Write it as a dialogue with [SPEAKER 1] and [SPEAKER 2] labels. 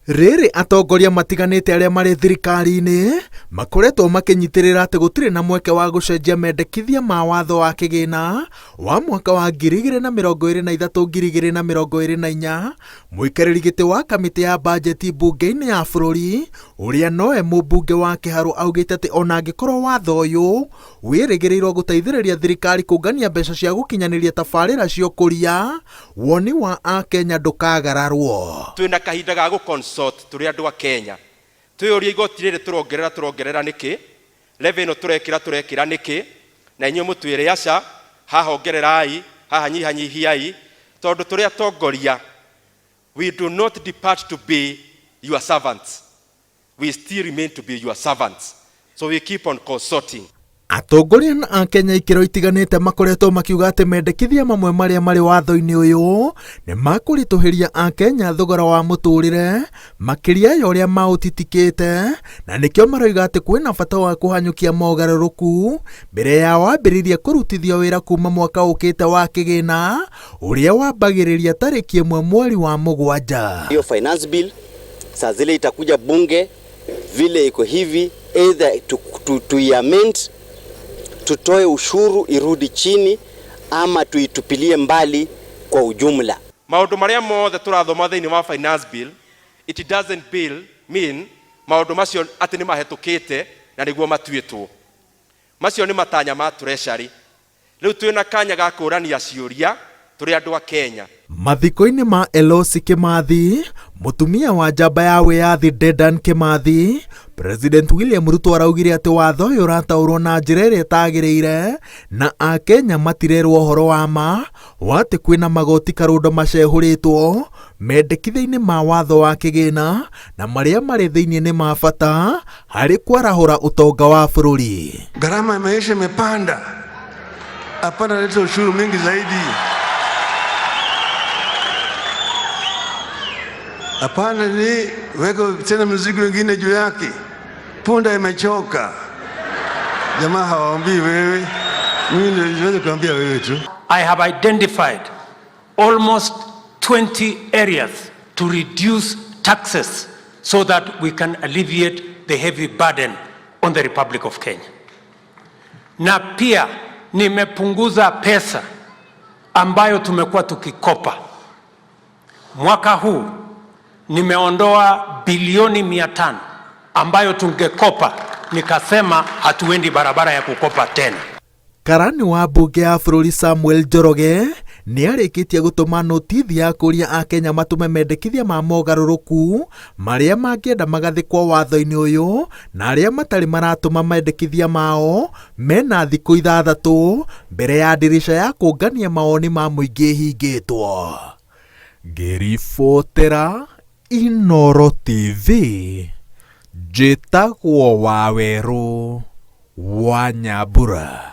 [SPEAKER 1] Rĩrĩ atongoria matiganĩte arĩa marĩ thirikari-inĩ makoretwo makĩnyitĩrĩra atĩ gũtirĩ na mweke wa gũcenjia mendekithia ma watho wa kĩgĩna wa mwaka wa 2023 2024, mũikarĩri gĩtĩ wa kamĩtĩ ya bajeti mbunge-inĩ ya bũrũri ũrĩa nowe mũmbunge wa Kĩharũ augĩte atĩ ona angĩkorwo watho ũyũ wĩrĩgĩrĩirwo gũteithĩrĩria thirikari kũngania mbeca cia gũkinyanĩria tabarĩra cia ũkũria, woni wa Akenya ndũkagararwo.
[SPEAKER 2] Twĩna kahinda ga gũ consult tũrĩ andũ a Kenya, twĩyũrie igoti rĩrĩ tũrongerera tũrongerera nĩkĩ, levy ĩno tũrekĩra tũrekĩra nĩkĩ, na inyuĩ mũtwĩre aca, haha ongererai, haha nyihanyihiai, tondũ tũrĩ atongoria, we do not depart to be your servants. We still remain to be your servants. So we keep on consulting.
[SPEAKER 1] Atongoria na Akenya ikĩro itiganĩte makoretwo makiuga atĩ mendekithia mamwe marĩa marĩ watho-inĩ ũyũ nĩ makũritũhĩria Akenya thogora wa mũtũrĩre makĩria ya ũrĩa maũtitikĩte, na nĩkĩo maroiga atĩ kwĩna bata wa kũhanyũkia mogarũrũku mbere ya wambĩrĩria kũrutithio wĩra kuma mwaka ũkĩte wa kĩgĩna ũrĩa wambagĩrĩria tarĩki 1 mweri wa 7.
[SPEAKER 3] Hiyo finance bill saa zile itakuja bunge vile iko hivi, either tuiamend, tutoe ushuru irudi chini, ama tuitupilie mbali kwa ujumla.
[SPEAKER 2] Maundu maria mothe turathoma thiini wa finance bill, it doesn't bill mean maundu macio ati ni mahetukite na niguo matuitwo. Macio ni matanya ma treasury. Riu twina kanya ga kũrania ciũria tũrĩ andũ a Kenya.
[SPEAKER 1] Mathiko-inĩ ma Elosi Kimathi, mũtumia wa njamba ya wĩyathi Dedan Kimathi, President William Ruto araugire atĩ watho ũyũ ũrataũrwo na njĩra ĩrĩa ĩtagĩrĩire na Akenya matirerwo ũhoro wa ma wa atĩ kwĩna magoti karũndo macehũrĩtwo mendekithia-inĩ ma watho wa kĩgĩna na marĩa marĩ thĩinĩ nĩ ma bata harĩ kwarahũra ũtonga wa bũrũri.
[SPEAKER 4] Gharama ya maisha imepanda, hapana leta ushuru mingi zaidi, hapana ni weka tena mzigo wengine juu yake. Punda imechoka, jamaa hawaambii wewe, mimi ndio kuambia wewe tu.
[SPEAKER 5] I have identified almost 20 areas to reduce taxes so that we can alleviate the heavy burden on the Republic of Kenya. Na pia nimepunguza pesa ambayo tumekuwa tukikopa. Mwaka huu nimeondoa bilioni 500 ambayo tungekopa, nikasema hatuendi barabara ya kukopa tena.
[SPEAKER 1] Karani wa mbunge ya bũrũri Samuel Njoroge nĩ arĩkĩtie gũtũma notithi ya kũria Akenya matũme mendekithia ma mogarũrũku marĩa mangĩenda magathĩkwo watho-inĩ ũyũ, na arĩa matarĩ maratũma mendekithia mao mena thikũ 6 mbere ya ndirica ya kũngania mawoni ma mũingĩ ĩhingĩtwo. Ngĩribotera Inooro TV, njĩtagwo Wawerũ wa Nyambura.